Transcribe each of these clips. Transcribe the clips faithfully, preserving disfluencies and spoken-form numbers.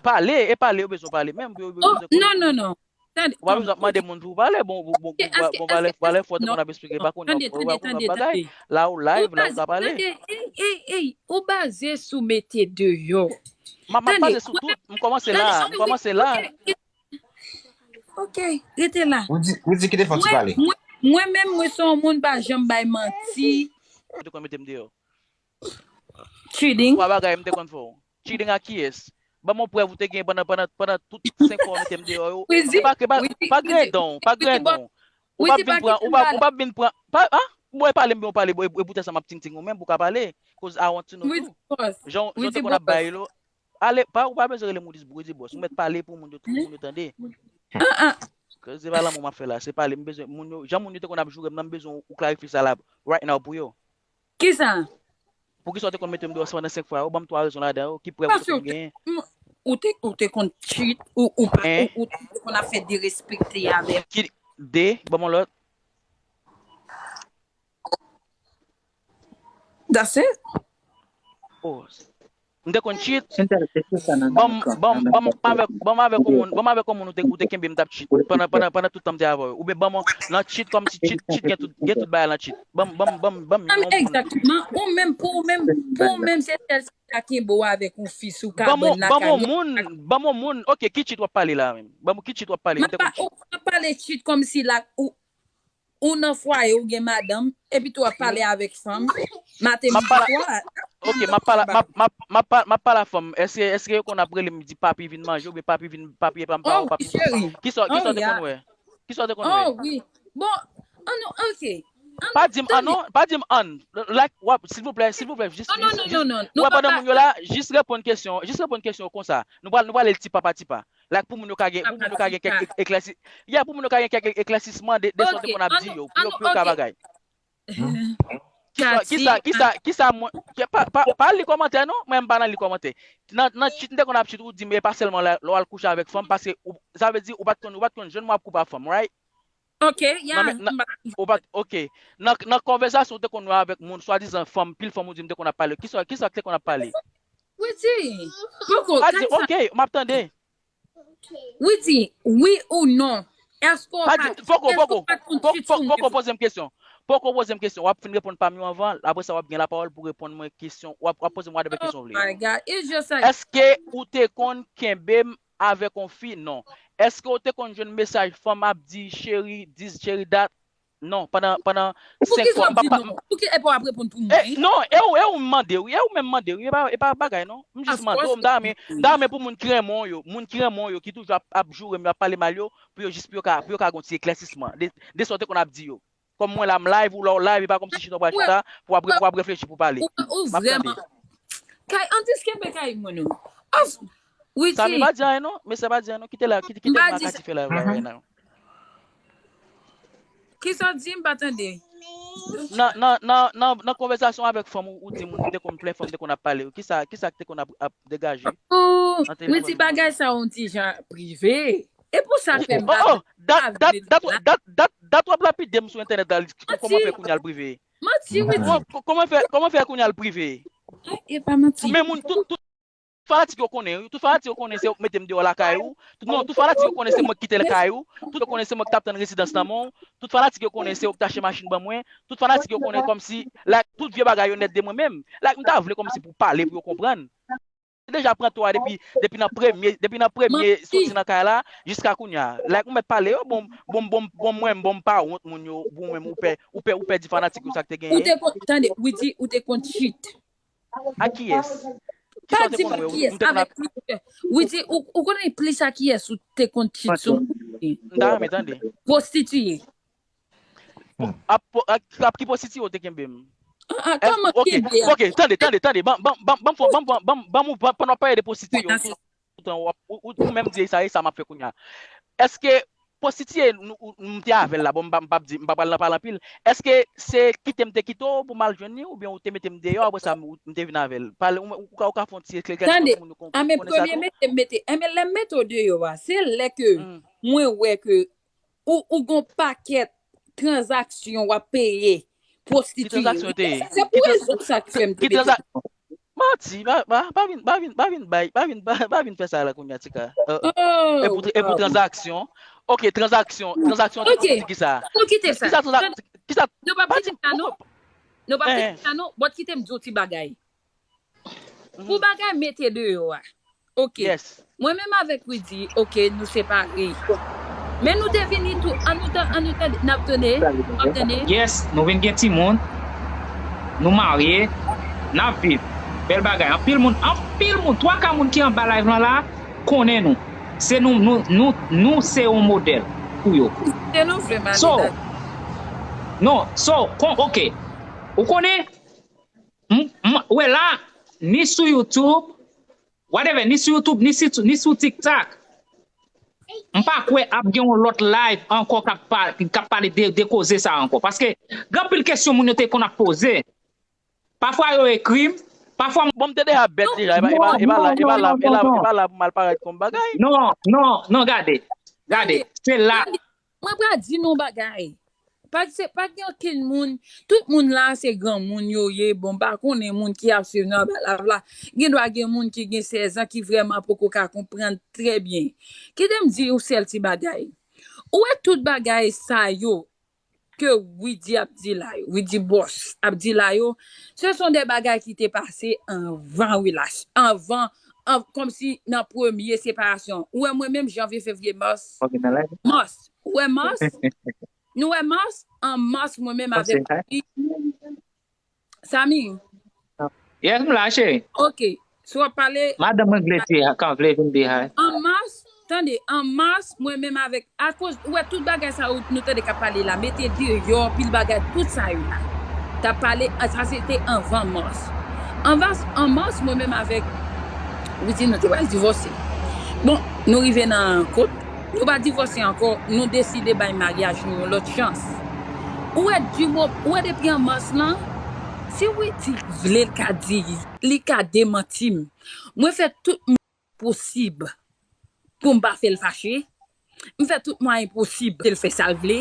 Pale, e pale, yo bezwen pale menm, yo, yo Oh, non, non, non. Tande, Ou pa bezwen ap mande moun pou pale, bon, bon, bon, bon, bon, valè, valè fò te konn ap eksplike, pa konnen, ou pa konnen bagay. La ou live, la ou ka pale. Ey, ey, ey, ou baze sou mete deyò. M ap baze sou tout, m kòmanse la, m kòmanse la. Ok, rete la. Ou di, ou di ki te fò ti pale. Mwen menm, mwen se yon moun pa janm bay manti. Ou te konn mete m deyò. Cheating. Twa bagay m te konn fè w. Cheating ak kiyès? Ban mwen prèv ou te gen pandan, pandan, pandan tout senk fwa ou mete m deyò yo. E pa, e pa, pa grenn dan, pa grenn dan. Ou pa vin pran, ou pa, ou pa vin pran, pa, ah? Bon, e pale m, bon, pale, e, e poutèt sa m ap ting ting ou menm, pou ka pale. Cause I want to know you. Jan, jan te konn ap bay lo. Ale, pa, ou pa bezwen rele Moody, Moody Boss. Ou mèt pale pou moun yo, pou moun yo tande. Cause se pa lanmou m ap fè la, se pale. M bezwen, moun yo, jan moun yo te konn ap joure m nan, m bezwen ou klarifye sa la, right now pou yo. Kisa? Poukisa w te konn mete m deyò pandan senk fwa yo? Ban m twa rezon ladan yo ki prèv ou te konn genyen. Ou te, ou te konn cheat, ou, ou pa, ou, ou te konn ap fè derespekte avè. Ki, de, ban m yon lòt. That's it. Oh. M te konn cheat. Ban m, ban m, ban m avèk, ban m avèk yon moun, ban m avèk yon moun ou te, ou te kenbe m t ap cheat pandan, pandan, pandan tout tan m te avè w. Oubyen ban m nan cheat kòmsi cheat, cheat gen tout, gen tout bagay nan cheat. Ban m, ban m, ban m, ban m yon moun. Egzakteman. Ou menm, pou ou menm, pou ou menm, se sèl sa kenbe w avèk yon fi sou Ban m, kabann ban m yon lakay. Moun, ban m yon moun. Ok, ki cheat w ap pale la menm? Ban m ki cheat w ap pale? M te konn cheat. Ou pa pale cheat kòmsi la, ou, ou nan fwaye, ou gen madanm, epi tou w ap pale avèk fanm, maten, midi, swa. Ok, m ap pale, m ap, m ap, m ap pa-, m ap pale a fanm. Èske, èske yo konn ap rele m di papi vin manje oubyen papi vin, papi e pa m pa ou, papi vin. Kisa, kisa w te konn wè? Kisa w te konn wè? Oh, wi. Bon, an nou, ok. Pa di m an non, pa di m an. Like, w ap, silvouplè, silvouplè, jis, jis, jis, ou wè pandan moun yo la, jis reponn kesyon, jis reponn kesyon konsa. Nou pral, nou pral ti pa pa ti pa. Like, pou moun yo ka gen, pou moun yo ka gen kèk ek-, eklèsi-, yeah, pou moun yo ka gen kèk eklèsisman de, de sa w te konn ap di yo, pou yo, pou yo ka bagay. Kisa, kisa, kisa, kisa mwen, pa, pa, pa li kòmantè non, mwen m pa nan li kòmantè. Nan, nan cheat, m te konn ap cheat, ou di m e pa sèlman lè, lè w al kouche avèk fanm, paske ou, sa vle di ou pa t konn, ou pa t konn jwenn mwen ap koupe a fanm, right? Ok, yeah. Ou pa t, ok. Nan, nan konvèsasyon ou te konn wè avèk moun, swadizan fanm, pil fanm ou di m te konn ap pale. Kisa, kisa k te konn ap pale? Wi, di. Poko, pa di, ok, m ap tande. Wi, di, wi ou non. Èske w pa di, poko, poko, poko, poko poze m kesyon. Poko poze m kesyon. W ap fin reponn pa m yo anvan, apre sa w ap gen lapawòl pou reponn mwen kesyon. W ap, w ap poze m whatever kesyon w vle. Oh my God, it's just like Èske ou te konn kenbe m avèk yon fi? Non. Èske w te konn jwenn mesaj fanm ap di cheri this, cheri that? Non, pandan, pandan senk fwa. Poukisa w ap di non? Poukisa epi w ap reponn pou mwen? Non, e ou, e ou m mande w, e ou menm mande w, e pa, e pa bagay non. M jis mande w, m ta renmen, m ta renmen pou moun ki renmen w yo, moun ki renmen w yo, ki toujou ap, ap joure m yo, ap pale mal yo, pou yo jis, pou yo ka, pou yo ka gen yon ti eklèsisman de, de sa w te konn ap di yo. Kòm mwen la, m live, ou la, w live, e pa kòmsi chita w pral chita, pou w ap, pou w ap reflechi pou pale. Ou vrèman. Kay, an diske pe kay mwen non. Wi, Samy pa di anyen non, mesye pa di anyen non, kite la, kite, kite m ak Ati fè live la right now. Kisa w di m pa tande? Nan, nan, nan, nan, nan konvèsasyon avèk fanm ou, ou di moun te konn plen fanm te konn ap pale. Kisa, kisa k te konn ap, ap degaje? Wi, di bagay sa yon ti jan prive. E pou sa k fè m pa dat, dat, dat, dat, dat w ap lapide m sou entènèt la, kòman fè kounye a l prive? Manti, wi, di. Kòman fè, kòman fè kounye a l prive? E pa manti. Men moun, tout, tout fanatik yo konnen, wi. Tout fanatik yo konnen se ou k mete m deyò lakay ou. Tout, non, tout fanatik yo konnen se mwen k kite lakay ou. Tout yo konnen se mwen k t ap tann rezidans nan men w. Tout fanatik yo konnen se ou k t achte machin ban mwen. Tout fanatik yo konnen kòmsi, like, tout vye bagay yo nèt de mwen menm. Like, m ta vle kòmsi pou pale, pou yo konprann. Deja pran to a depi, depi nan premye, depi nan premye soti nan kay la, jiska kounye a. Like, ou mèt pale yo, bon, bon, bon, bon, mwen, bon, m pa wont moun yo, bon, menm ou pè, ou pè, ou pè di fanatik yo sa k te genyen. Ou te konn, tande, Widy, ou te konn cheat. Ak kiyès? Pa di m ak kiyès, avèk plis. Widy, ou, ou konnen plis ak kiyès ou te konn cheat sou moun? M ta renmen tande. Pwostitiye. Ap, ap, ap ki pwostitiye ou te kenbe m? Ah, ah, kòman kenbe a? Ok, tande, tande, tande. Ban, ban, ban, ban, ban, ban, ban, ban, ban, pandan w ap pale de pwostitiye, ou, ou, ou menm di sa, e sa m ap fè kounye a. Èske pwostitiye nou, ou, m te avè l la, bon, m pa, m p ap di, m pa pral nan pale anpil. Èske se kite m te kite w pou m al jwenn li, oubyen ou te mete m deyò, apre sa, m, m te vin avè l? Pale, ou, ou ka, ou ka fè yon ti eklerisman pou moun yo konprann sa tou? Tande, a men premye mete m mete, enben lè m mete w deyò a, se lè ke mwen wè ke ou, ou gon pakèt tranzaksyon w ap peye pwostitiye. Ki tranzaksyon te ye? Se pou rezon sa k fè m te mete. Manti, pa, pa, pa vin, pa vin, pa vin bay, pa vin, pa, pa vin fè sa la kounye a, Tika. Euh, euh, e pou, e pou tranzaksyon. Ok, tranzaksyon, tranzaksyon, te di ki sa? Nou kite sa. Ki sa tranzaksyon? Ki sa? Nou p ap kite sa, non. Nou p ap kite sa, non. But kite m di w ti bagay. Pou bagay mete deyò a. Ok. Mwen menm avèk Widy, ok, nou separe. Men nou te vini tou, an nou tan, an nou tande, n ap tande, n ap tande. Yes, nou vin gen timoun. Nou marye. N ap viv. Bèl bagay. Anpil moun, anpil moun, twa ka moun ki anba live lan la, konnen nou. Se nou, nou, nou, nou se yon modèl pou yo. Se nou vre, so, non, so, kon, ok. Ou konnen, m, m, wè la, ni sou YouTube, whatever, ni sou YouTube, ni si, ni sou TikTok. M pa kwè ap gen yon lòt live ankò k ap pa, k ap pale de, de koze sa ankò. Paske gen anpil kesyon moun yo te konn ap poze. Pafwa yo ekri m, pafwa m. Bon, m te deja bèt deja, e pa, e pa, e pa la, e pa la, e pa la, e pa la pou m al parèt kòm bagay. Non, non, non, gade. Gade, se la. Mwen pral di nou bagay. Pa, se, pa gen okenn moun, tout moun la se granmoun yo ye. Bon, m pa konnen moun ki ap swiv nan anba live la. Gen dwa gen moun ki gen sèz an ki vrèman poko ka konprann trè byen. Kite m di yon sèl ti bagay. Ou wè tout bagay sa yo ke Widy ap di la yo, Widy Boss ap di la yo, ce sont des bagay ki te pase anvan relasyon, anvan, an, kòmsi nan premye separasyon. Ou wè mwen menm janvye, fevriye, mas, mas, ou wè mas, nou wè mas, an mas, mwen menm avèk Widy, Samy. Yes, m la, cheri. Ok. Si w ap pale. Madanm mwen vle di, kan vle vin di hi. An mas, tande, an mas, mwen menm avèk, akoz, ou wè tout bagay sa yo, nou tande k ap pale la, mete deyò, pil bagay, tout sa yo la. T ap pale, sa se te anvan mas. Anvan, an mas, mwen menm avèk Widy, nou te pral divòse. Bon, nou rive nan kot, nou pa divòse ankò, nou deside bay maryaj nou yon lòt chans. Ou wè, di mo, ou wè depi an mas lan, si Widy vle l ka di, li ka demanti m. Mwen fè tout m posib pou m pa fè l fache. M fè tout mwayen posib pou l fè sa l vle.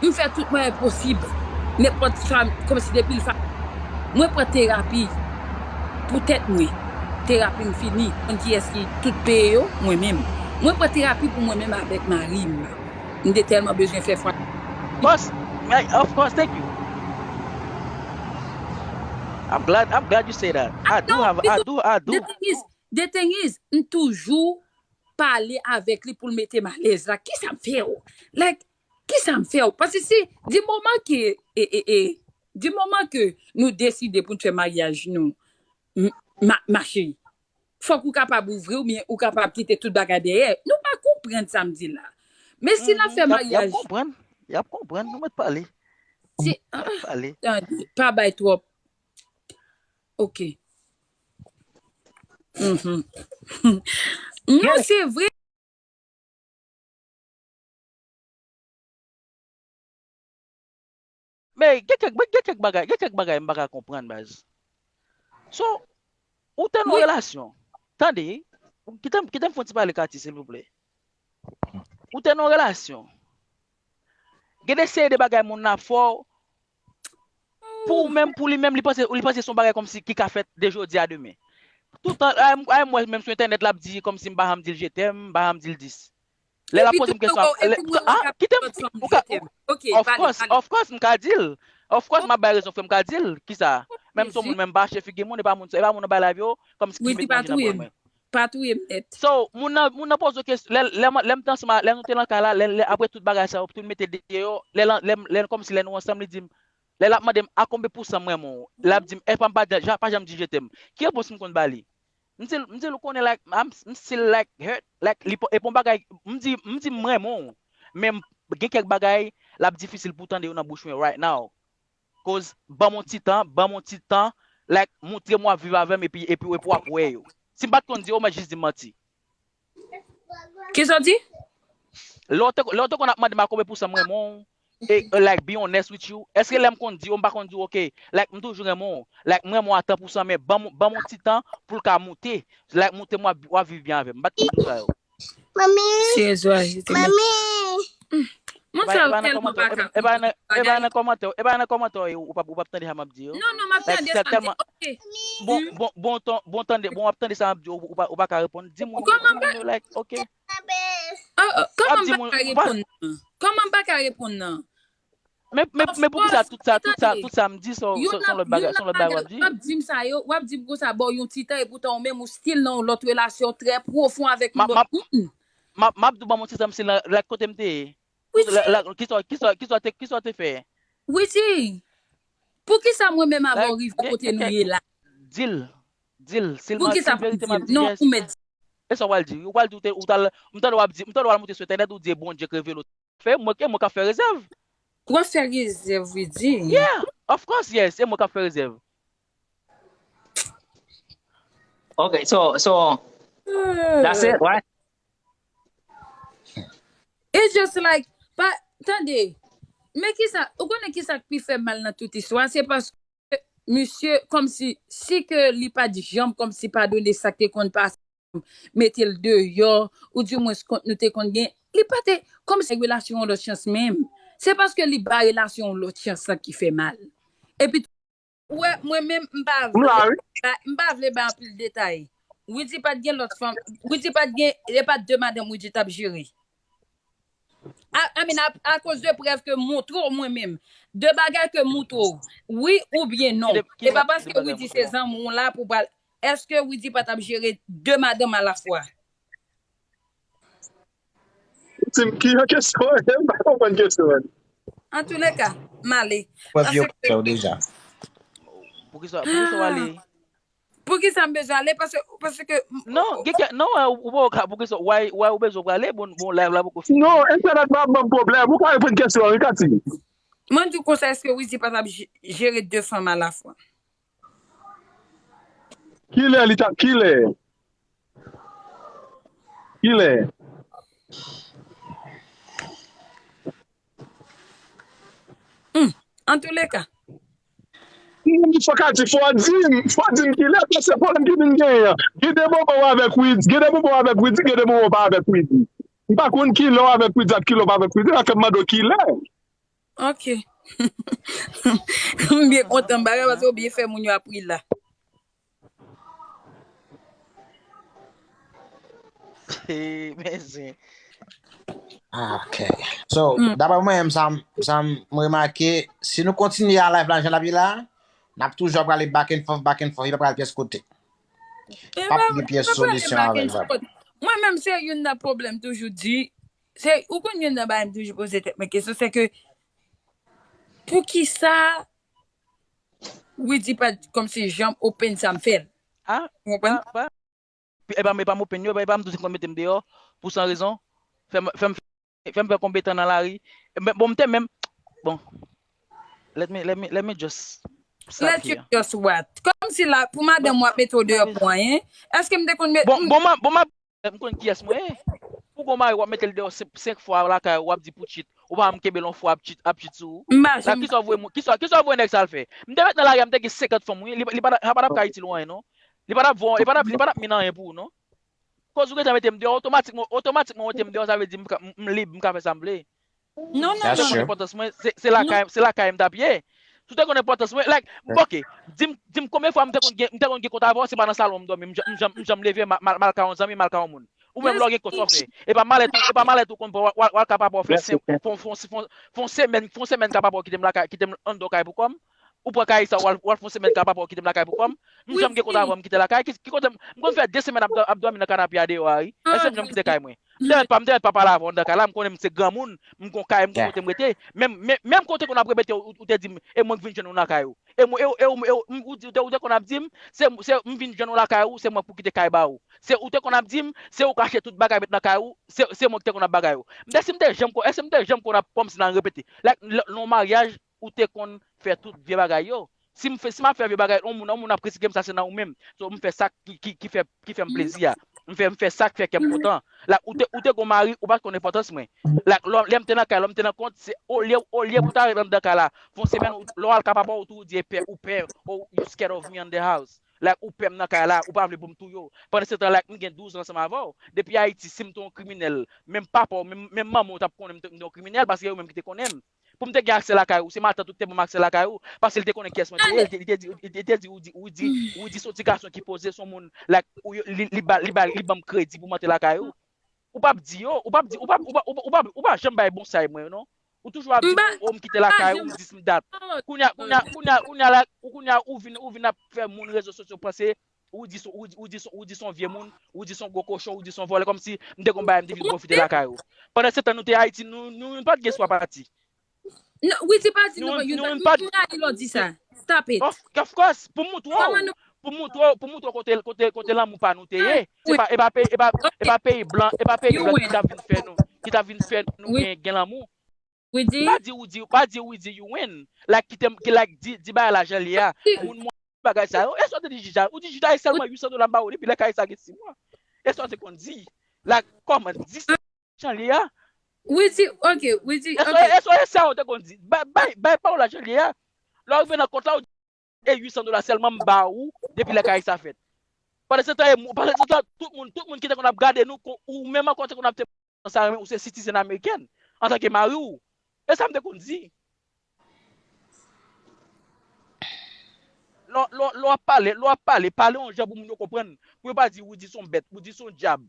M fè tout mwayen posib. Nenpòt sa, kòmsi depi l fa-, mwen pran terapi pou tèt mwen. Terapi m fini. Konn kiyès ki tout peye yo? Mwen menm. Mwen pran terapi pou mwen menm avèk mari m. M te tèlman bezwen fè fwa. Boss, I, of course, thank you. I'm glad, I'm glad you say that. I do have, I do, I do. The thing is, the thing is, m toujou pale avèk li pou l mete m alèz la. Kisa m fè w? Like, kisa m fè w? Paske si, di moman ke, e, e, e, di moman ke nou deside pou n fè maryaj nou, m, ma, ma chérie, fòk ou kapab ouvri oubyen ou kapab kite tout bagay dèyè. Nou pa konprann sa m di la. Men si n ap fè maryaj. Y ap konprann. Y ap konprann. Nou mèt pale. Si, ah, tande, pa bay twòp. Ok. Mhm. Non, se vre. Men gen kèk, gen kèk bagay, gen kèk bagay m pa ka konprann, baz. So, ou te nan yon relasyon. Tande, kite m, kite m fè yon ti pale Katy, silvouplè. Ou te nan yon relasyon. Gen de seri de bagay moun nan fè w, pou ou menm, pou li menm, li panse, li panse se yon bagay kòmsi ki ka fèt de jodi a demen. Toutan, ay, ay, m wè menm sou entènèt, l ap di kòmsi m pa janm di l je t'aime, m pa janm di l dis. Lè l ap poze m kesyon, ah, kite m, ou ka, of course, of course, m ka di l. Of course, m ap bay rezon frè m, m ka di l. Kisa? Menm si yon moun menm pa achte figi moun, e pa moun, e pa moun nan bay live yo, kòmsi ki met manje nan bwè mwen. Pa touye m nèt. So, moun nan, moun nan poze w kesyon, lè, lè, lè m te ansanm a, lè nou te nan kay la, lè, lè, apre tout bagay sa yo, pou l mete deyò, lè, lè, lè, kòmsi lè nou ansanm, li di m, lè l ap mande m, a konbyen pousan m renmen w, l ap di m, èske m pa, pa janm di je t'aime? Ki repons m konn ba li? M di l, m di l, ou konnen, like, I'm, m still, like, hurt, like, li, e pa yon bagay, m di, m di m renmen w, men gen kèk bagay, l ap difisil pou w tande yo nan bouch mwen right now. Koz, ban m yon ti tan, ban m yon ti tan, like, montre m w ap viv avè m epi, epi, epi w ap wè yo. Si m pa t konn di yo, w mèt jis di m manti. Kisa w di? Lè w te, lè w te konn ap mande m a konbyen pousan m renmen w, e, e, like, be honest with you, èske lè m konn di yo, m pa konn di w, ok, like, m toujou renmen w, like, m renmen w a tan pousan, men ban m, ban m yon ti tan pou l ka monte, like, montre m w ap, w ap viv byen avè m. M pa t konn di w sa yo. Manmi. Manmi. Moun sa yo tèlman pa ka konprann bagay. E pa nan kòmantè, e pa nan kòmantè ou p ap, ou p ap tande sa m ap di yo. Non, non, m ap tande sa m ap di. Ok. Bon, bon, bon, bon, tande, bon, w ap tande sa m ap di yo, ou pa, ou pa ka reponn. Di moun, di moun yo, like, ok. Kòman m pa ka reponn nan? Kòman m pa ka reponn nan? Men, men, men poukisa tout sa, tout sa, tout sa m di, se yon lòt bagay, se yon lòt bagay w ap di? W ap di m sa yo, w ap di m konsa, ba w yon ti tan, epoutan ou menm ou still nan yon lòt relasyon trè pwofon avèk yon lòt moun. M ap, m ap di w ban m yon ti tan, m still nan, like, kote m te ye. Wi, di. Kisa, kisa, kisa te, kisa te fè? Wi, di. Poukisa mwen menm avè w rive kote nou ye la? Di l, di l, si l manti, verite m ap di, yes. Non, ou mèt di. E sa w pral di? Ou pral di, ou te, ou t al, m tande w ap di, m tande w al monte sou entènèt, ou di e Bondye k revele w. Fè, mwen, e mwen k ap fè rezèv. W ap fè rezèv, wi, di. Yeah, of course, yes, e mwen k ap fè rezèv. Ok, so, so, that's it, right? It's just like, pa, tande, men kisa, ou konnen kisa k pi fè mal nan tout istwa, se paske misye, kòmsi, si ke li pa t janm, kòmsi, padone sa k te konn pase, mete l deyò, oudimwens kont nou te konn gen, li pa te, kòmsi, relasyon yon lòt chans menm. Se paske li ba relasyon yon lòt chans lan ki fè mal. Epi, ou wè, mwen menm, m pa vle, m pa vle bay anpil detay. Widy pa t gen lòt fanm, Widy pa t gen, e pa t de madanm Widy t ap jere. I, I mean, a, akoz de prèv ke m montre w mwen menm. De bagay ke m montre w. Wi oubyen non. E pa paske Widy se zanmi w la pou pral. Èske Widy pa t ap jere de madanm alafwa? Di m ki jan kesyon an ye, m pa konprann kesyon an. Antouleka, m ale. Prèv yo fè w deja. Poukisa, poukisa w ale? Poukisa m bezwen ale? Paske, paske. Non, gen kèk, non, ou pa ka, poukisa, why, why ou bezwen prale? Bon, bon, live la poko fini. Non, entènèt mwen ap ban m pwoblèm. Ou ka reponn kesyon an, wi, Katy. Mwen di w konsa, èske Widy pa t ap jere de fanm alafwa? Kilè li t ap, kilè? Kilè? Hmm, antouleka. Fò Katy, fò di m, fò di m kilè, paske pwoblèm ki vin genyen an. Gen de moman w avèk Widy, gen de moman w avèk Widy, gen de moman w pa avèk Widy. M pa konn kilè w avèk Widy ak kilè w pa avèk Widy, sa fè m mande w kilè. Ok. M byen kontan bagay paske w byen fè moun yo ap ri la. Men zen. Ah, ok. So, dapre mwen, sa m sa m remake, si nou kontinye a live la jan l ap ye la, n ap toujou ap prale back and forth, back and forth, li pa pral pyès kote. P ap gen pyès solisyon avè l vrèman. Mwen menm se youn nan pwoblèm toujou di, se ou konn youn nan bagay m toujou poze tèt mwen kesyon, se ke poukisa Widy pa t kòmsi janm open sa m fè l. Ah, ou konprann? E pa, e pa m open yo, e pa m tou se konn mete m deyò pou san rezon. Fè m, fè m, fè m fè konbyen tan nan lari. Bon, m te menm, bon, let me, let me, let me just stop here. Let you just what? Kòmsi la, pou madanm w ap mete w deyò pou anyen? Èske m te konn mete. Bon, bon, bon, M konn kiyès mwen ye. Ou gon mari w ap mete l deyò senk fwa lakay ou, w ap di pou tchit. Ou pa janm kenbe l yon fwa ap tchit, ap tchit sou ou. La kisa w voye moun, kisa, kisa w voye nèg sa al fè? M te met nan lari a, m te gen senkant fanm wi, li, li pa, sa pa t ap ka itil ou anyen non. Li pa t ap voye, li pa t ap, li pa t ap mennen anyen pou ou non. Koz ou gentan mete m deyò, otomatikman, otomatikman ou mete m deyò, sa vle di m ka, m, m lib, m ka fè sa m vle. Non, non, non. Si w te konn enpòtans mwen, se, se lakay, se lakay m t ap ye. Si w te konn enpòtans mwen, like, ok, di m, di m konbyen fwa m te konn gen, m te konn gen kont avè w, se pa nan salon m dòmi, m janm, m janm, m janm leve, m al, m al kay yon zanmi, m al kay yon moun. Ou menm lè w gen kont sa w fè. E pa malèt ou, e pa malèt ou konn pran, w al, w al kay papa w fè senk, fè yon, fè yon, fè yon semèn, fè yon semèn kay papa w kite m lakay, kite m anndan kay pou kò m. Ou pran kay sa, w al, w al fè yon semèn kay papa w kite m lakay pou kò m. M janm gen kont avè w, m kite lakay. Ki, ki kote m, m konn fè de semèn ap, ap dòmi nan kanape a deyò a wi. Èske m janm kite kay mwen? M te mèt pa, m te mèt pa pale avè w anndan kay la, m konnen m se granmoun, m gon kay, m gon kote m rete. Menm, menm, menm kote konn ap repete, ou, ou te di m, e mwen k vin jwenn ou nan kay ou. E mwen, e, e, e, ou, ou, ou te, ou te konn ap di m, se, se, m vin jwenn ou lakay ou, se mwen k pou kite kay ba ou. Se, ou te konn ap di m, se ou k achte tout bagay met nan kay ou, se, se mwen k te konn ap ba kay ou. M te, si m te janm konn, èske m te janm konn ap kòmsi nan repete? Like, l, nan yon maryaj, ou te konn fè tout vye bagay yo. Si m fè, si m ap fè vye bagay, yon moun, yon moun ap kritike m, sa se nan ou menm. So, m fè sa ki, ki, ki fè, ki fè m plezi a. M fè, m fè sa k fè kè m kontan. Like, ou te, ou te gon mari, ou pa t konn enpòtans mwen. Like, lè, lè m te nan kay, lè m te nan kont, se olye, olye pou ta ret anndan kay la. Fè yon semèn, ou, lè w al kay papa w, ou toujou di e pè, ou pè, oh, you scared of me in the house. Like, ou pè m nan kay la, ou pa vle pou m touye w. Pandan se tan, like, m gen douz an ansanm avè w. Depi Ayiti, si m te yon kriminèl, menm papa w, menm, menm manman w t ap konnen m te, m te yon kriminèl, paske yo menm ki te konnen m. Pou m te gen aksè lakay ou, se matant ou ki te ban m aksè lakay ou, paske li te konnen kiyès mwen te ye, li te, li te di, li te, li te di, ou di, ou di, ou di se yon ti gason ki poze, se yon moun, like, ou, li, li ba, li ba, li ban m kredi pou m antre lakay ou. Ou p ap di yo, ou p ap di, ou p ap, ou p ap, ou p ap, ou p ap, ou p ap janm bay bon say mwen yo, non. Ou toujou ap di, oh, m kite lakay ou, dis m dat. Kounye a, kounye a, kounye a, kounye a, la, ou kounye a, ou vin, ou vin ap fè moun rezo sosyo panse, ou di son, ou di, ou di son, ou di son vye moun, ou di son gwo kochon, ou di son vòlè, kòmsi m te gon bagay, m te vin pwofite lakay ou. Pandan se tan, nou te Ayiti, nou, nou, nou pa t gen swa pati. Non, Widy, pa di nou, nou, nou, nou pa di lò di sa. Stop it. Of, of course, pou m montre w, pou m montre w, pou m montre w kote, kote, kote lanmou pa nou te ye. Se pa, e pa peyi, e pa, e pa peyi blan, e pa peyi blan ki ta vin fè nou, ki ta vin fè nou gen, gen lanmou. Widy. Pa di Widy, pa di Widy you win. Like, kite m, ki, like, di, di bagay la jan li ye a. Moun mwen bagay sa yo. E sa w te di jij la? Ou di jij la e sèlman uit san dola m ba ou depi lè kay sa gen sis mwa. E sa w te konn di? Like, kòman? Di sa jan li ye a. Widy, ok, Widy, ok. E sa, e sa, e sa w te konn di? Bay, bay, bay pawòl la jan li ye a. Lè w rive nan kont la, ou di, e uit san dola sèlman m ba ou depi lè kay sa fèt. Pandan se tan, e mou-, pandan se tan, tout moun, tout moun ki te konn ap gade nou, ko-, ou menm ankò te konn ap te sa renmen ou se citizen amerikèn antanke mari w. E sa m te konn di. Lè w, lè w, lè w ap pale, lè w ap pale, pale yon jan pou moun yo konprann. Pou yo pa di Widy se yon bèt, Widy se yon dyab.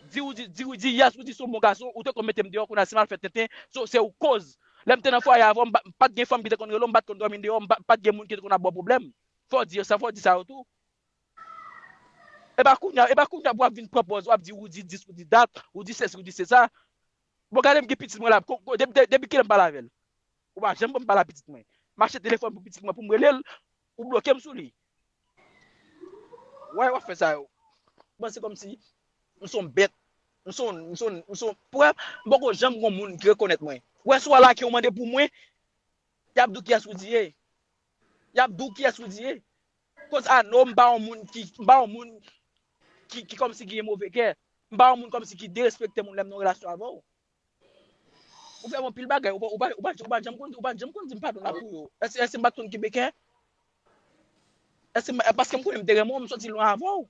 Di Widy, di Widy, yes, Widy se yon bon gason, ou te konn mete m deyò, kounye a si m al fè tenten, so, se ou k koz. Lè m te nan fwaye avè w, m pa, m pa t gen fanm ki te konn rele w, m pa t konn dòmi deyò, m pa, m pa t gen moun ki te konn ap ba w pwoblèm. Fò w di sa, fò w di sa yo tou. E pa kounye a, e pa kounye a pou w ap vin pran pòz, w ap di Widy dis, Widy dat, Widy sesi, Widy sesa. Bon, gade m gen pitit mwen la, ko-, ko-, depi, depi, depi kilè m pale avè l? Ou pa janm ban m pale a pitit mwen. M achte telefòn pou pitit mwen pou m rele l, ou bloke m sou li. Why w ap fè sa yo? Bon, se kòmsi m se yon bèt. M se yon, m se yon, m se yon, pou wè, m poko janm gon moun ki rekonèt mwen. Ou wè, si w al like ou mande pou mwen, y ap di w kiyès Widy ye. Y ap di w kiyès Widy ye. Koz I know m pa yon moun ki, m pa yon moun ki, ki kòmsi ki gen move kè. M pa yon moun kòmsi ki derespekte moun lè m nan yon relasyon avè w. Ou fè m anpil bagay, ou pa, ou pa, ou pa, ou pa janm konn, ou pa janm konn di m padon la pou yo. Èske, èske m pa t konn kenbe kè? Èske m, paske m konnen m te renmen w, m sòti lwen avè w.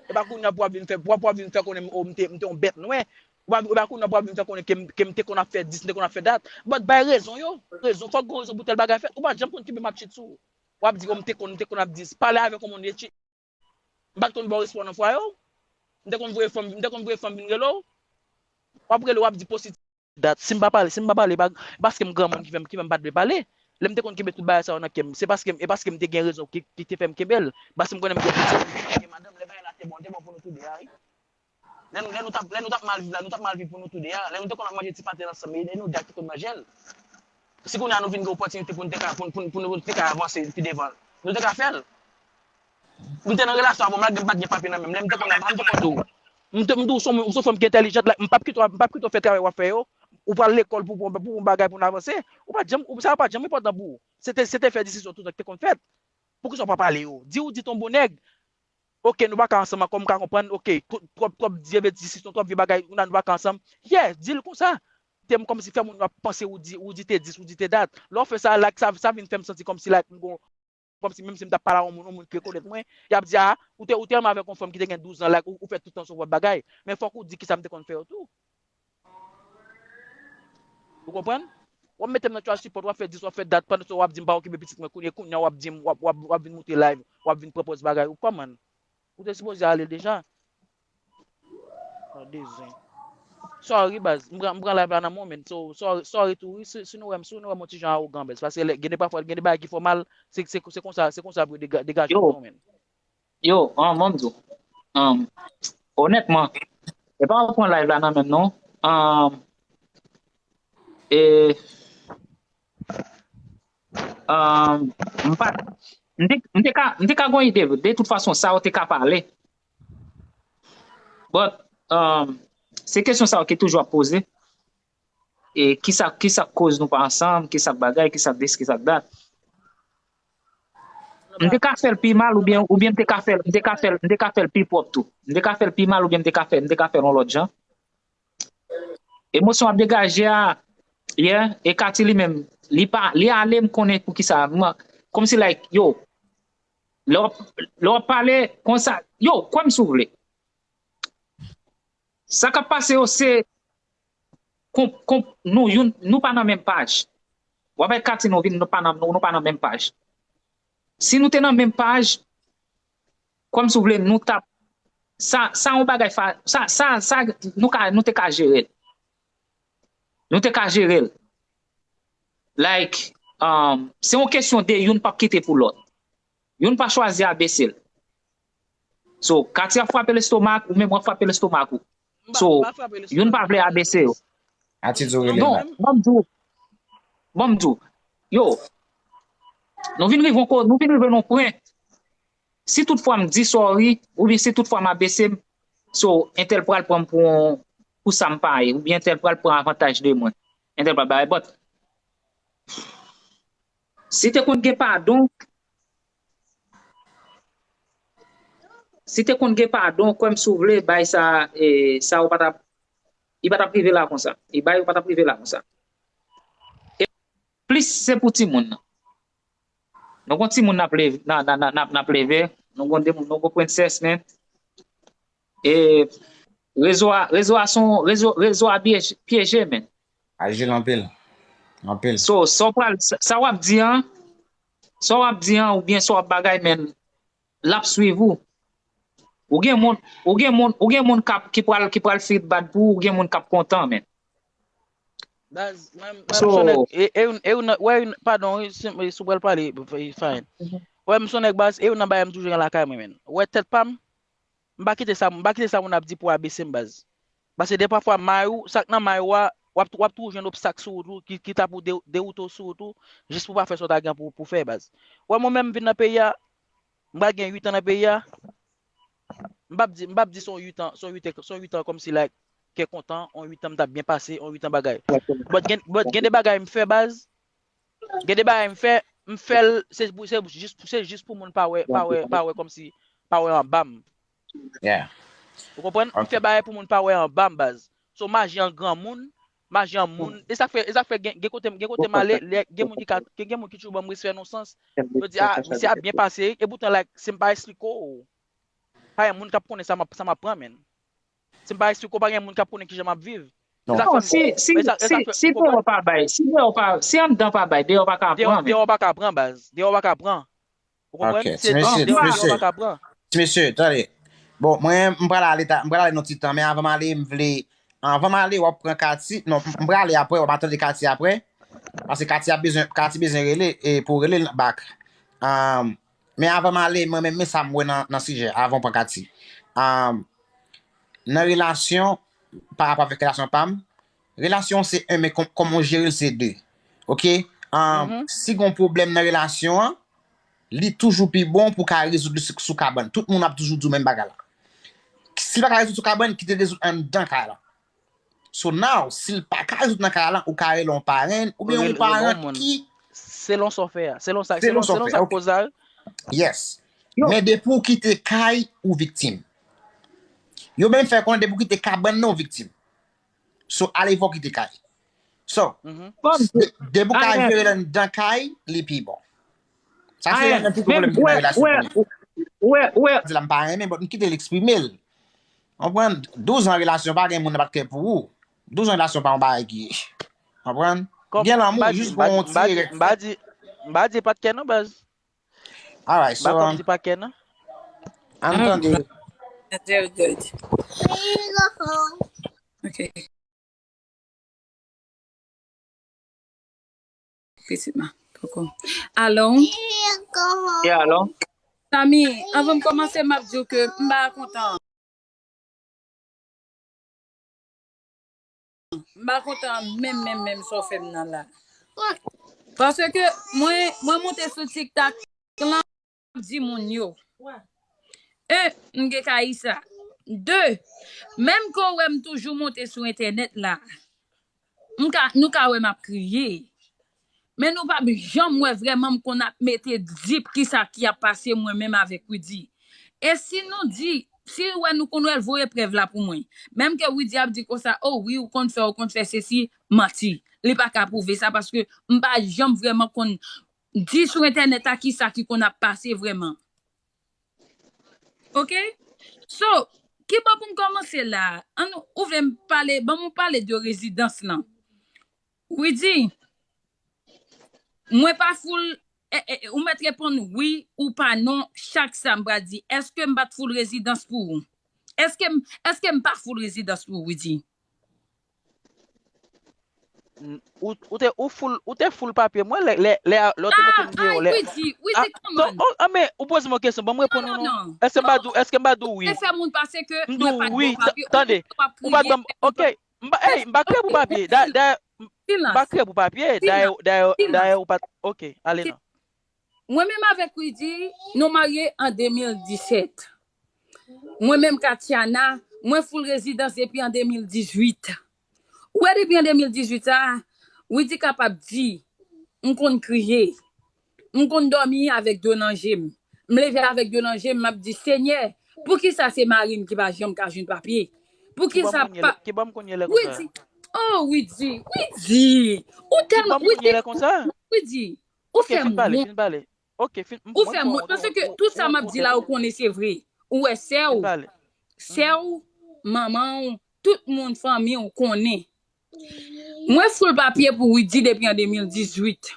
E pa kounye a pou w ap vin fè, pou w ap, pou w ap vin fè konnen m, oh, m te, m te yon bèt nwè. Ou pa, e pa kounye a pou w ap vin fè konnen ke m, ke m te konn ap fè dis, m te konn ap fè dat. But bay rezon yo. Rezon, fòk gon rezon pou tèl bagay fèt. Ou pa janm konn kibe m ap cheat sou ou. W ap di, oh, m te konn, m te konn ap dis. Pale avèk yon moun ye cheat. M pa t konn ba w respè w nan fwaye w. M te konn voye fanm, m te konn voye fanm vin rele w. W ap rele, w ap di positif. Dat, si m pa pale, si m pa pale, pa, paske m granmoun ki fè m, ki fè m pa t vle pale. Lè m te konn kenbe tout bagay sa yo nan kè m, se paske, e paske m te gen rezon ki, ki te fè m kenbe l. Paske m konnen m gen pitit, m gen madanm, lè bagay la te bon, te bon pou nou tou de a, wi. Lè nou, lè nou t ap, lè nou t ap mal viv la, nou t ap mal viv pou nou tou de a. Lè nou te konn ap manje ti fatel ansanm, e nou de a ki te konn manje l. Si kounye a nou vin gen opòtinite pou nou te ka, pou, pou, pou nou te ka avanse pi devan, nou te ka fè l. M te nan relasyon avè w, malgre m pa t gen papye nan men m. Lè m te konn ap, m te konn di w, m te, m di w se yon, se yon fanm ki entèlijant, like, m p ap kite w, m p ap kite w fè travay w ap fè yo. Ou pral lekòl pou, pou, pou yon bagay pou n avanse. Ou pa t janm, ou, sa pa t janm enpòtan pou ou. Se te, se te fè desizyon toutan ki te konn fèt. Poukisa w pa pale yo? Di ou di ton bon nèg. Ok, nou pa ka ansanm ankò, m ka konprann, ok, twòp, twòp, twòp vye desizyon, twòp vye bagay, nou pa ka ansanm. Yeah, di l konsa. Te m kòmsi fè moun yo ap panse ou di, ou di te dis, ou di te dat. Lè w fè sa, like, sa, sa vin fè m santi kòmsi, like, m gon, kòmsi menm si m t ap pale a yon moun, yon moun ki rekonèt mwen, y ap di, ah, ou te, ou te renmen avèk yon fanm ki te gen douz an, like, ou, ou fè tout tan sou pwòp bagay. Men fòk ou di kisa m te konn fè yo tou. Ou konprann? W ap mete m nan child support, w ap fè dis, w ap fè dat, pandan w ap di m pa okipe pitit mwen, kounye, kounye a w ap di m, w ap, w ap, w ap vin moute live, w ap vin pran pòz bagay, ou kòman? Ou te sipoze ale deja. Ah, de zen. Sorry, baz. M pran, m pran live la nan moman. So, sorry, sorry tou, wi. Si, si nou wè m, si nou wè m yon ti jan awogan, baz. Paske lè, gen de pafwa, gen de bagay ki fè w mal, se, se, se konsa, se konsa pou yo dega-, degaje w nan moman. Yo, an, ban m di w. An, onètman, e pa w pran live la nan men m, non. An, e, an, m pa, m te, m te ka, m te ka gon ide, de tout fason, sa yo te ka pale. But, um, se kesyon sa yo ki toujou ap poze. E kisa, kisa k koz nou pa ansanm, kisa k bagay, kisa k dis, kisa k dat. M te ka fè l pi mal oubyen, oubyen m te ka fè l, m te ka fè l, m te ka fè l pi pwòp tou. M te ka fè l pi mal oubyen m te ka fè, m te ka fè l yon lòt jan. Emosyon ap degaje a, yeah, e Katy li menm, li pa, li ale m konnen poukisa. Mwen, kòmsi like, yo, Lè w ap, lè w ap pale konsa, yo, kwè m si w vle. Sa k ap pase yo se, kon, kon, nou, youn, nou pa nan menm paj. W ap wè Katy, nou vin, nou pa nan, nou, nou pa nan menm paj. Si nou te nan menm paj, kwè m si w vle, nou t ap, sa, sa yon bagay fa, sa, sa, sa, nou ka, nou te ka jere l. Nou te ka jere l. Like, um, se yon kesyon de youn p ap kite pou lòt. Youn pa chwazi abese l. So, Katy ap frape lestomak, ou menm w ap frape lestomak ou. So, youn pa vle abese yo. Atitid ou rele Non, bak. Ban m di w, ban m di w. Yo, nou vin rive yon ko-, nou vin rive yon pwen. Si tout fwa m di sorry, oubyen si tout fwa m abese m, so, entèl pral pran m pou yon, pou sa m pa ye, oubyen entèl pral pran avantaj de mwen. Entèl pral bagay, but, si te konn gen padon, si te konn gen padon, kwè m si w vle, bay sa, e, sa ou pa t ap, li pa t ap rive la konsa. E bay ou pa t ap rive la konsa. E plis se pou timoun nan. Nou gon timoun n ap leve, n ap, n ap, n ap, n ap leve, nou gon demoun, nou gon prensès, men. E rezo a, rezo a son, rezo, rezo a pyeje, pyeje, men. Ajil anpil. Anpil. So, sa w pral, sa, sa w ap di an, sa w ap di an, oubyen sa w ap bagay, men, l ap swiv ou. Ou gen moun, ou gen moun, ou gen moun k ap, ki pral, ki pral feel bad pou ou, ou gen moun k ap kontan, men. Baz, mwen, mwen, so, son nèg, e, e, e, wè, padon, wi, si, si w pral pale, fine. Wè, m son nèg baz, e youn nan bagay m toujou gen lakay mwen, men. Wè, tèt pa m, m pa kite sa, m pa kite sa moun ap di pou abese m, baz. Paske de pafwa, may ou, sa k nan may ou a, w ap, w ap toujou jwenn obstak sou wout ou, ki, ki ta pou de, dewoute w sou wout ou, jis pou w pa fè sa w ta gen pou, pou fè, baz. Wè, mwen menm, m vin nan peyi a, m pral gen uit an nan peyi a, m p ap di, m p ap di se yon uit an, se yon uit an, se yon uit an kòmsi, like, kè kontan, yon uit an m t ap byen pase, yon uit an bagay. But gen, but gen de bagay m fè, baz, gen de bagay m fè, m fè l, se pou, se jis, se jis pou moun pa wè, pa wè, pa wè kòmsi, pa wè anba m. Ou konprann? M fè bagay pou moun pa wè anba m, baz. So, m aji an granmoun, m aji an moun. E sa k fè, e sa k fè gen, gen kote, gen kote m ale, lè, gen moun ki ka, gen, gen moun ki toujou ban m respè nan sans. Yo di, ah, misye ap byen pase, e poutan, like, si m pa eksplike w, pa gen moun k ap konnen sa m ap, sa m ap pran, men. Si m pa eksplike w, pa gen moun k ap konnen kijan m ap viv. Non, si, si, si, si deyò pa bay, si deyò pa, si anndan pa bay, deyò pa ka pran, men. Deyò pa ka pran, baz. Deyò pa ka pran. Ou konprann? Se deyò pa ka pran. Ti mesye, tande. Bon, mwen, m pral ale, m pral ale nan ti tan, men avan m ale, m vle, anvan m ale, w ap pran Katy, non, m pral ale apre, w ap tande Katy apre. Paske Katy ap bezwen, Katy bezwen rele, e pou rele l back. Um, men avan m ale, mwen menm, men sa m wè nan, nan sijè, avan w pran Katy. Um, nan relasyon, pa rapò avèk relasyon pa m, relasyon se en, men kòm, kòman w jere l, se de. Oke? Um, si gon pwoblèm nan relasyon an, li toujou pi bon pou w ka rezoud li sou, sou kabann. Tout moun ap toujou di w menm bagay la. Si l pa ka rezoud sou kabann, kite l rezoud anndan kay la. So now, si l pa ka rezoud nan kay la, ou ka rele yon parenn, oubyen yon paran ki. Selon sa w fè a. Selon sa, selon, selon sa k koz la. Yes. Men depi w kite kay, ou viktim. Yo menm fè konnen depi w kite kabann nan, ou viktim. So, ale fò w kite kay. So, de-, depi w ka jere l anndan kay, li pi bon. Sa se youn nan pi gwo pwoblèm ki gen nan relasyon kounye a. Di la m pa renmen, but m kite l eksprime l. Konprann? Douz an relasyon, pa gen moun nan pa t kè pou ou. Douz an relasyon pa yon bagay ki, konprann? Gen lanmou, jis pou yon ti rèk. M pa di, m pa di pa t kè non, baz. Alright, so, um, ann tande. Very good. Okay. Pitit mwen, poko. Alo? Yeah, alo? Samy, anvan m kòmanse, m ap di w ke m pa kontan. M pa kontan menm, menm, menm sa w fè m nan la. Paske mwen, mwen monte sou TikTok lan, ap di moun yo. Un, m gen kayisa. De, menm ke w wè m toujou monte sou entènèt la, m ka, nou ka wè m ap kriye. Men nou p ap janm wè vrèman m konn ap mete di kisa ki ap pase mwen menm avèk Widy. E si nou di, si w wè nou konn wè l voye prèv la pou mwen. Menm ke Widy ap di konsa, o wi, ou konn fè, ou konn fè sesi, manti. Li pa ka pwouve sa paske m pa janm vrèman konn di sou entènèt la kisa ki konn ap pase vrèman. Ok? So, ki bò pou m kòmanse la? An, ou vle m pale, ban m pale de rezidans lan. Widy, mwen pa full, eh, eh, ou mèt reponn wi ou pa non chak sa m pral di. Èske m pa t full rezidans pou ou? Èske m, èske m pa full rezidans pou ou, Widy? Ou, ou te ou full ou te full papye mwen lè lè lè lè ou te mete m deyò lè. Widy, Widy, kòman? Oh, ah, men ou poze m yon kesyon, ban m reponn ou non. Èske m pa di w, èske m pa di w wi? Ou fè moun pase ke mwen pa t bon papye. Tande, ou pa t ban m, ok. M pa, hey, m pa kriye pou papye. Da, da, m pa kriye pou papye. Dayè, dayè, dayè, ou pa t, ok, ale non. Mwen menm avèk Widy, nou marye an de mil disèt. Mwen menm Katiana, mwen full rezidans depi an de mil dizuit. Ou wè depi an de mil dizuit sa, Widy kapab di, m konn kriye. M konn dòmi avèk dlo nan je m. M leve avèk dlo nan je m, m ap di, Senyè, poukisa se mari m ki pa janm ka jwenn papye? Poukisa pa. Ki ban m kounye lè konsa? Widy, oh Widy, Widy, ou tèlman. Ki ban m kounye lè konsa? Widy, ou fè m wont. Ok, fin pale, fin pale. Ok, fin, ou fè m wont, paske tout sa m ap di la, ou konnen se vre. Ou wè sè w, sè w, manman w, tout moun fanmi w konnen. Mwen full papye pou Widy depi an de mil dizuit.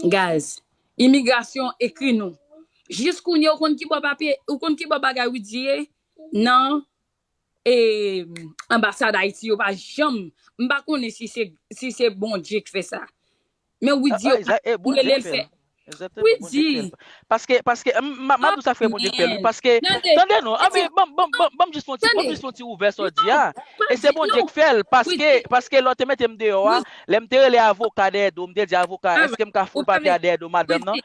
Guys, imigrasyon ekri nou. Jis kounye, ou konn ki bò papye, ou konn ki bò bagay Widy ye? Nan e, anbasad Ayiti yo pa janm, m pa konnen si se, si se Bondye k fè sa. Men Widy yo pa rele l fè. Widy. Paske, paske, m ap di w sa frè Bondye k fè l wi, paske, tande non, anben, ban m jis fon ti, ban m jis fon ti ouvè sa w di a. E se Bondye k fè l, paske, paske lè w te mete m deyò a, lè m te rele avoka dèyè do, m te di avoka, èske m ka full papye a dèyè do madanm nan?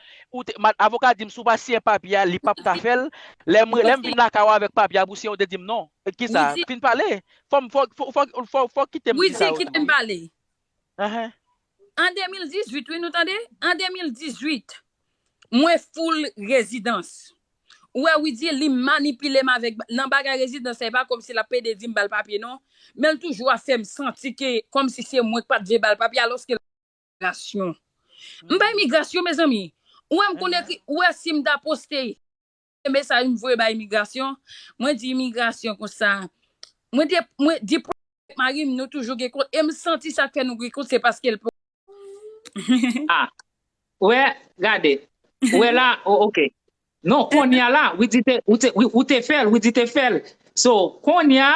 Avoka di m si w pa siyen papye a, li p ap ka fè l. Lè m, lè m vin lakay ou avèk papye a pou siyen, ou te di m non. Kisa? Fin pale. Fò m, fò, fò, fò, fò, fò kite m di sa yo tou wi. Widy, kite m pale. An de mil dizuit wi, nou tande? An de mil dizuit, mwen full rezidans. Ou wè Widy, li manipile m avèk, nan bagay rezidans sa, e pa kòmsi l ap pede di m ba l papye non. Men l toujou ap fè m santi ke kòmsi se mwen k pa t vle ba l papye, alòske l imigrasyon. M pa imigrasyon, mezanmi. Ou wè m konn ekri, ou wè si m ta poste mesaj m voye bay imigrasyon, mwen di imigrasyon konsa. Mwen di, mwen di pou mari m, nou toujou gen kont. E m santi sa k fè nou gen kont, se paske l. Ah, wè, gade. Wè la, oh, ok. Non, kounye a la, Widy te, ou te, ou te fè l, Widy te fè l. So, kounye a,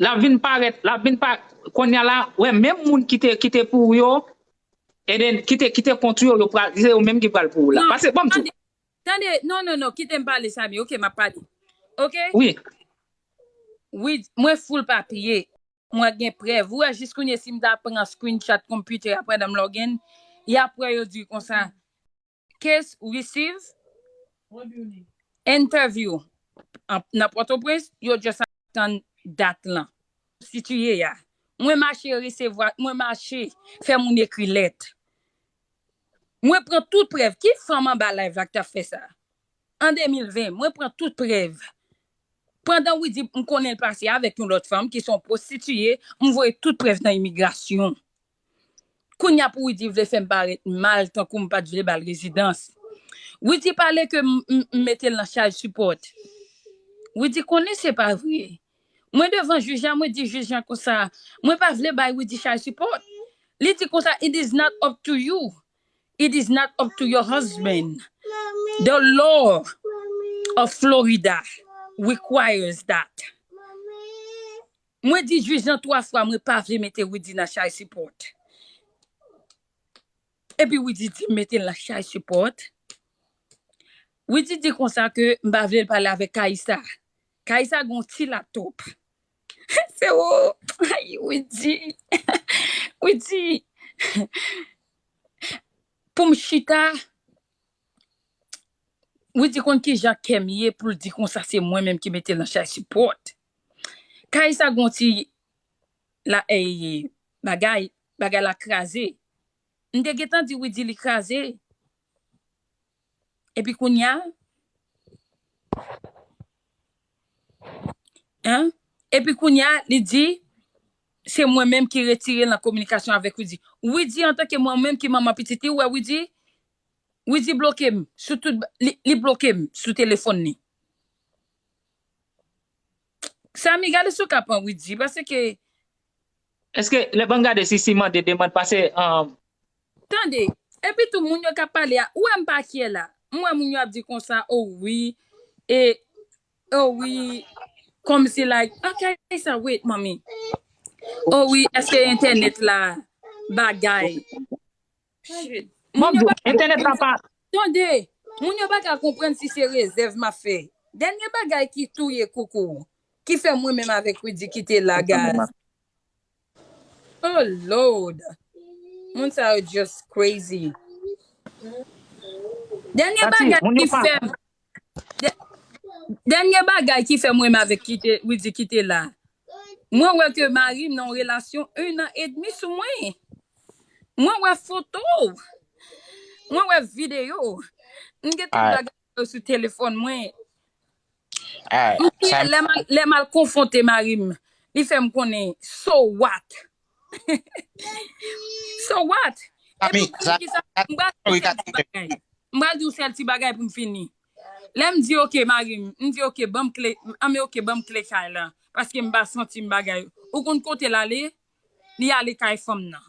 l ap vin parèt, l ap vin pa, kounye a la, wè, menm moun ki te, ki te pou ou yo, and then, ki te, ki te kont ou yo, yo pral, se yo menm ki pral pou ou la. Paske, bon, m di w. Tande, non, non, non, kite m pale, Samy, ok, m ap pale. Ok? Wi. Wi, mwen full papye. Mwen gen prèv. Ou wè, jis kounye, si m ta pran screenshot konpitè a pandan m login, y ap wè yo di konsa. Case receive interview nan Pòtoprens, yo just ap tann dat lan. Konstitiye a. Mwen mache resevwa, mwen mache fè moun ekri lèt. Mwen pran tout prèv. Ki fanm anba live la ki t ap fè sa? An de mil ven, mwen pran tout prèv. Pandan Widy, m konnen l pase avèk yon lòt fanm ki se yon pwostitiye, m voye tout prèv nan imigrasyon. Kounye a pou Widy vle fè m parèt mal tankou m pa t vle ba l rezidans. Widy pale ke m, m, m mete l nan child support. Widy konnen se pa vre. Mwen devan jij la, mwen di jij la konsa, mwen pa vle bay Widy child support. Li di konsa, it is not up to you. It is not up to your husband. The law of Florida requires that. Mwen di jij lan twa fwa mwen pa vle mete Widy nan child support. Epi Widy di m mete l nan child support. Widy di konsa ke m pa vle l pale avèk Kayisa. Kayisa gon ti laptop. Se ou, ay, Widy. Widy. Pou m chita, Widy konn kijan kè m ye pou l di konsa se mwen menm ki mete l nan child support. Kay sa gon ti la, eh, bagay, bagay la kraze. M te gentan di Widy li kraze. Epi kounye a, hein? Epi kounye a, li di, se mwen menm ki retire l nan kominikasyon avèk Widy. Widy, antanke mwen menm ki manman pitit li, ou wè Widy, Widy bloke m sou tout, li, li bloke m sou telefòn li. Samy, gade si w ka pran Widy, paske Èske lè ban gade si si mande demann pase um, Tande, epi tou moun yo k ap pale a, ou wè m pa kyè la. M wè moun yo ap di konsa, oh wi, e, oh wi, kòmsi like, okay, sa wait, mommy. Oh wi, èske entènèt la bagay? Shit. Moun yo Bonjou, pa ka entènèt la pa Tande, moun yo pa ka konprann si se rezèv m ap fè. Dènye bagay ki touye koukou, ki fè mwen menm avèk Widy kite la, guys. Oh Lord. Moun sa yo just crazy. Dènye Tati, bagay moun yo ki pa fè m dè- Dènye bagay ki fè mwen avèk kite Widy kite la. Mwen wè ke mari m nan yon relasyon un an edmi sou mwen. Mwen wè foto. Mwen wè videyo. M gen tout Alright. Bagay yo sou telefòn mwen. Alright. M Sa lè m al- lè m al konfwonte mari m, li fè m konnen so what. So what? Ami, Epi w konn kisa? M pral di yon sèl ti bagay. M pral di yon sèl ti bagay pou m fini. Lè m di ok, mari m, m di ok, ban m kle, an men ok, ban m kle kay la. Paske m pa santi m bagay. Ou konn kote l ale? Li ale kay fanm nan.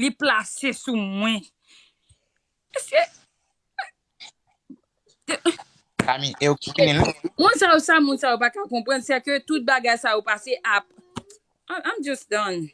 Li plase sou mwen. Èske Kami, e ou ki kinen l? Moun sa yo, sa moun sa yo pa ka konprann, se ke tout bagay sa yo pase ap. I'm, I'm just done.